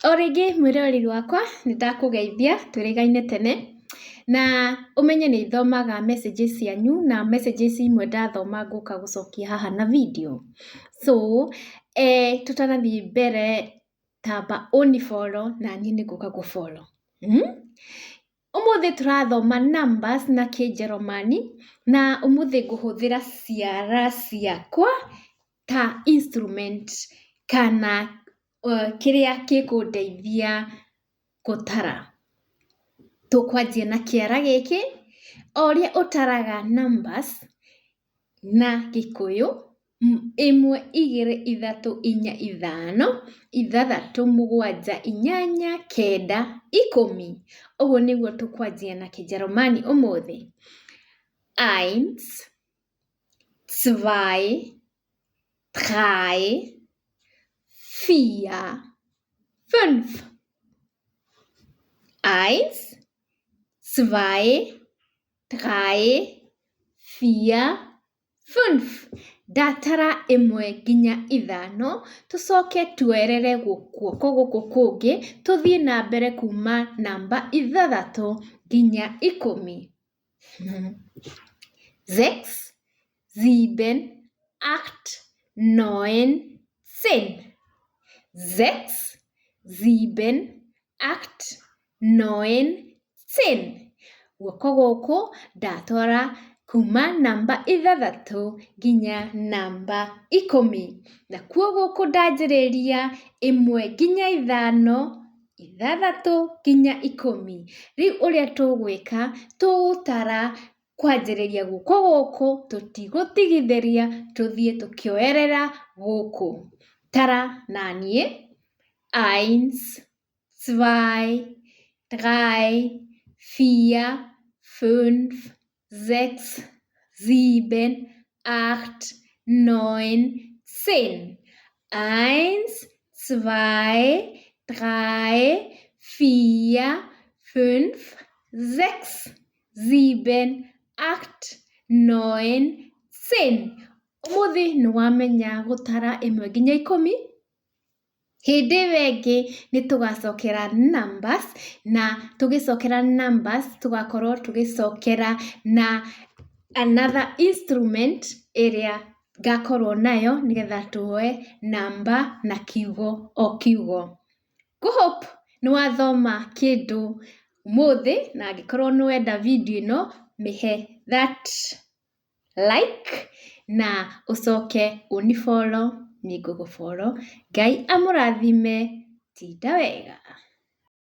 O rĩngĩ mwĩroreri wakwa, nĩ ndakũgeithia twĩrĩgaine tene, na ũmenye nĩ thomaga messages cianyu na messages imwe ndathoma ngũka gũcokia haha na video. So tũtanathiĩ mbere, tamba ũni follow naniĩ nĩ ngũka gũ follow. Ũmũthĩ tũrathoma numbers na kĩnjerumani, na ũmũthĩ ngũhũthĩra ciara ciakwa ta instrument kana kĩrĩa gĩkũndeithia gũtara. Tũkwanjia na kĩara gĩkĩ, o ũrĩa ũtaraga numbers na Gĩkũyũ, ĩmwe, igĩrĩ, ithatũ, inya, ithano, ithathatũ, mũgwanja, inyanya, kenda, 10. Ũguo nĩguo tũkwanjia na kĩnjerumani ũmũthĩ. Eins, zwei, drei, vier, fünf. Eins, zwei, drei, vier, fünf. Ndatara ĩmwe nginya ithano, tũcoke tuoerere guoko gũkũ kũngĩ, tũthiĩ na mbere kuma namba 6 nginya 10. Sechs, sieben, acht, neun, zehn. Sechs, sieben, acht, neun, zehn. Guoko gũkũ ndatwara kuma namba 6 nginya namba 10. Nakuo gũkũ ndanjĩrĩria 1 nginya 5, 6 nginya 10. Rĩu ũrĩa tũgwĩka, tũgũtara kwanjĩrĩria guoko gũkũ, tũtigũtigithĩria, tũthiĩ tũkĩoerera gũkũ. Tara naniĩ, eins, zwei, drei, vier, fünf, sechs, sieben, acht, neun, zehn. Eins, zwei, drei, vier, fünf, sechs, sieben, acht, neun, zehn. Ũmũthĩ nĩ wamenya gũtara 1 nginya 10. Hĩndĩ ĩyo ĩngĩ nĩ tũgacokera numbers, na tũgĩcokera numbers tũgakorwo tũgĩcokera na another instrument ĩrĩa ngakorwo nayo nĩgetha tuoe namba na kiugo o kiugo. Ngũ hope nĩ wathoma kĩndũ ũmũthĩ, na angĩkorwo nĩ wenda video ĩno, mĩhe that like na ũcoke ũni follow, niĩ ngũgũ follow. Ngai amũrathime, tinda wega.